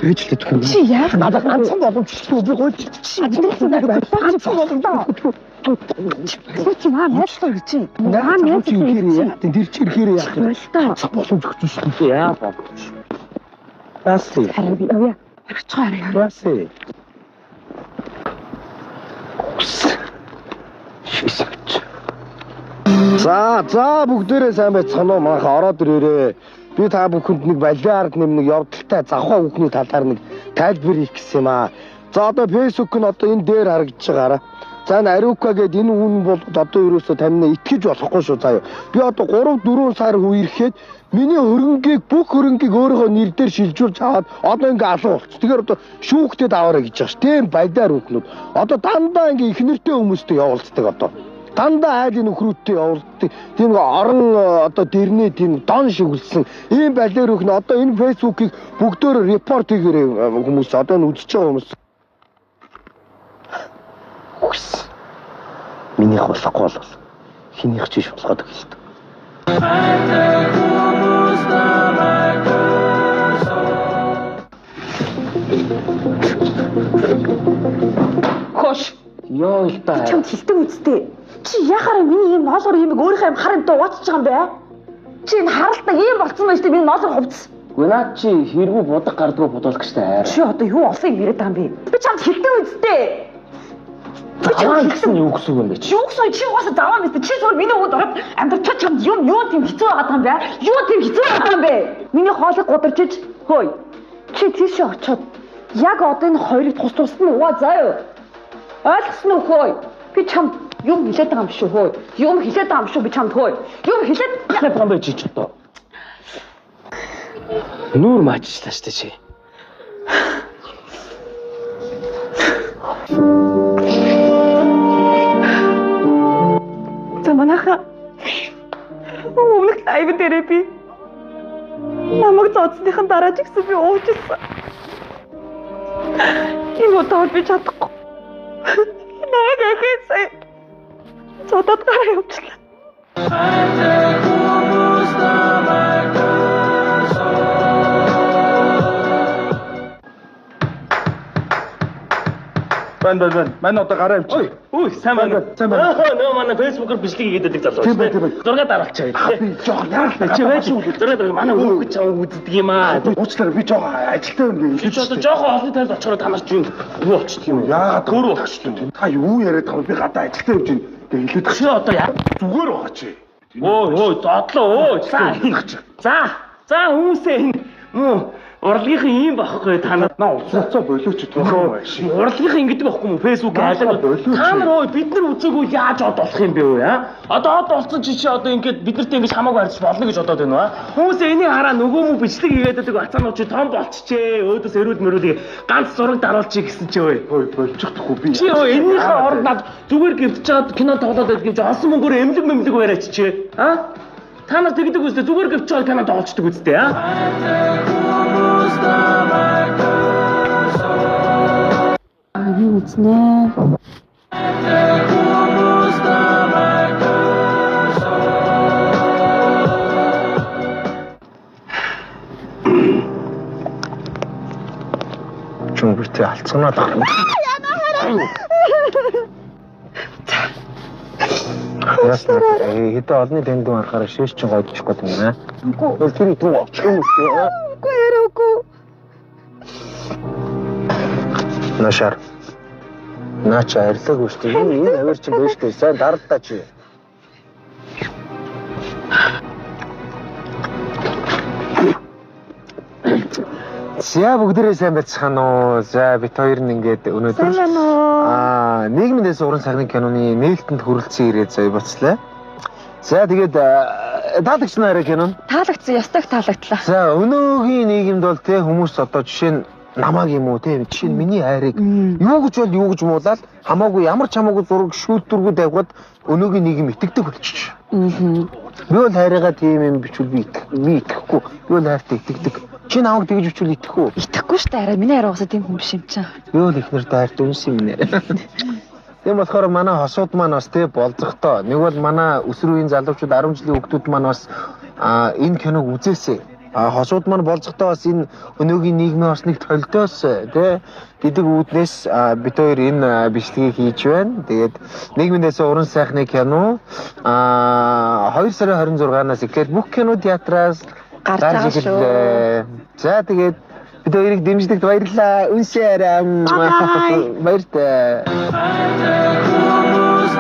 Пэйжлээ төхөө. Чи яах Надад ганцхан боломжтой би гуйж. Чи ганцхан боломжтой. Чи маа найзлаа гэж чи. Маа найзлаа гэж чи. Тэр чи ирэхээр яах юм? Болтой. Боломж өгч шүү дээ. Яа боломж. Яасан. Харин би явъя. Харчих харин. Яасан. Шисэгч. За за бүгдээрээ сайн байцгаана уу? Манайха ороод ирээрээ. Би та бүхэнд нэг балиард нэм нэг явдалтай завхаа бүхний талаар нэг тайлбар хийх гэсэн юм аа. За одоо Facebook нь одоо энэ дээр харагдаж байгаараа. За энэ Ариука гээд энэ үн бол одоо ерөөсөө тамина итгэж болохгүй шүү заяа. Би одоо 3 4 сар үерхэд миний хөрөнгийг бүх хөрөнгийг өөрийнхөө нэр дээр шилжүүлж аваад одоо ингээ алуу болчих. Тэгэхээр одоо шүүхтэд аваарай гэж байгаа ш. Тийм балиар хүүхнүүд. Одоо дандаа ингээ их нэртэй хүмүүстэй явуулцдаг одоо. Дандаа айлын нөхрүүдтэй явуулдаг. Тийм нэг орон одоо дэрний тийм дон шигүүлсэн ийм балиар хүүхнэ одоо энэ Facebook-ийг бүгдөө репорт хийгээрэй хүмүүс одоо энэ үзэж байгаа хүмүүс. Үгс. Минийх болохгүй бол хинийх ч биш болгоод өгөл. Хош. Йоо л та. Чамд хилдэг үсттэй. Чи яхаараа миний ийм ноолоор юм өөрийнхөө юм хар юмтай ууцж байгаа юм бэ? Чи энэ харалтаа ийм болцсон байж тээ миний ноолоор хувцс. Үгүй наад чи хэргүй будаг гардгуу бодуулах гэжтэй айр. Чи одоо юу олсон юм яриад байгаа юм бэ? Би чамд хилдэг үсттэй. Би Заваа чамд гэсэн нь юу гэсэн үг юм бэ чи? Юу гэсэн чи угаасаа заваа мэт чи зүгээр миний өгöd ороод амьдрчаа чамд юм юу тийм хэцүү байгаад байгаа юм бэ? Юу тийм хэцүү байгаад байгаа юм бэ? Миний хоолыг гударчиж хөөе. Чи тийшээ очиод яг одоо энэ хоёрыг тус тусад нь угаа заа юу? Ойлгосон уу хөөе? Би чамд юм хэлээд байгаа юм шүү хөөе. Юм хэлээд байгаа юм шүү би чамд хөөе. Юм хэлээд Яагаад байгаа юм бэ чи ч одоо? Нүүр маажчлаа штэ чи. За манайха өмнөх лайв дээрээ би намайг зодсныхан дараа ч гэсэн би уучлсан. Энэ удаа би чадахгүй. Намайг ахиад зодод гараа явуулчлаа. Бан бан бан. Мань одоо гараа авчих. Ой, сайн байна. Сайн байна. Нөө манай Facebook-оор бичлэг хийгээд байдаг залуу. Тийм байна, тийм байна. Зураг дараалчаа. Би жоох яарал Чи байж зураг дараа манай хүүхэд чамайг үздэг юм аа. Уучлаарай би жоох ажилтай байна гэж. Чи одоо жоохон олонний тайлд очихоор та нар ч юм юу болчихдог юм. Яагаад Өөр болчихдог юм. Та юу яриад байгаа вэ? Би гадаа ажилтай явж байна. Тэг хэлээд Чи одоо яа? зүгээр байгаа чи. Өө өө зодлоо өө. За. За. За хүмүүсээ энэ муу урлагийнхан ийм байхгүй та нар. Наа уцаа болооч түүхэн байх шиг. Урлагийнхан ингэдэг байхгүй мүү? Facebook айлаг. болооч. Та нар өө бид нар үзээгүй яаж од болох юм бэ өө аа? Одоо од болсон чи чи одоо ингээд бид нартэй ингэж хамаагүй харьцаж болно гэж бодоод байна уу? Хүмүүсээ энийг хараа нөгөө мүү бичлэг хийгээд байдаг бацаанууд чи том болчихжээ. Өөдөөс эрүүл мөрүүлээ ганц зураг даруулчих гэсэн чи өө. Ой болчих тахгүй би. Чи өө энэнийхээ оронд над зүгээр гівтж чаад кино тоглоод байдаг юм чи олсон мөнгөөр эмнэлэг мэмлэг бариач чи. Аа? Та нар тэгдэг үстэй зүгээр гівтж чаад кино тоглолцдог үстэй аа? Юу үзнэ? Чүмбэртэй алцганаад байна. Яасан хэдэн олонний таньд харахаар шиш чинь гойдчих гээд юм байна. Үгүй. Тэр дүү очих юм шүү. Үгүй яриа үгүй. Нашар. Наа чи арилаагүй шүү дээ. Энэ энэ авир чи байж дээ. Сайн дарлаа чи. За бүгдээрээ сайн байцгаана уу? За бит хоёр нь ингээд өнөөдөр Сайн байна уу? Аа, нийгмийн уран сарны киноны нээлтэнд хүрэлцэн ирээд заяа буцлаа. За тэгээд таалагдсан арай кино. Таалагдсан, ёстой их таалагдлаа. За өнөөгийн нийгэмд бол те хүмүүс одоо жишээ нь намааг юм уу те жишээ нь миний хайрыг юу гэж бол юу гэж муулаад хамаагүй ямар ч хамаагүй зураг шүүлтүргүү тавиад өнөөгийн нийгэм итгэдэг болчих. Би бол хайрыгаа тийм юм бичвэл би итгэх би итгэхгүй. Би бол хайртай итгэдэг. Чи намайг тэгж бичвэл итгэх үү? Итгэхгүй шүү дээ арай. Миний арай угаасаа тийм хүн биш юм чинь. Би бол их нэртэй хайртай үнсэн юм нэ. Тийм болохоор манай хосууд маань бас тий болзохдоо нэг бол манай өсвөр үеийн залуучууд 10 жилийн хүүхдүүд маань бас энэ киног үзээсэй. А хосууд маань болцохдоо бас энэ өнөөгийн нийгмийн орсныг толдоос тий гэдэг үүднээс бид хоёр энэ бичлэгийг хийж байна. Тэгээд нийгмийнээс уран сайхны кино 2 сарын 26-наас эхлээд бүх кино театраас Гарч байгаа шүү. эхэллээ. За тэгээд бид хоёрыг дэмждэгт баярлалаа. Үнсээр Bye. баяртай. Хүмүүс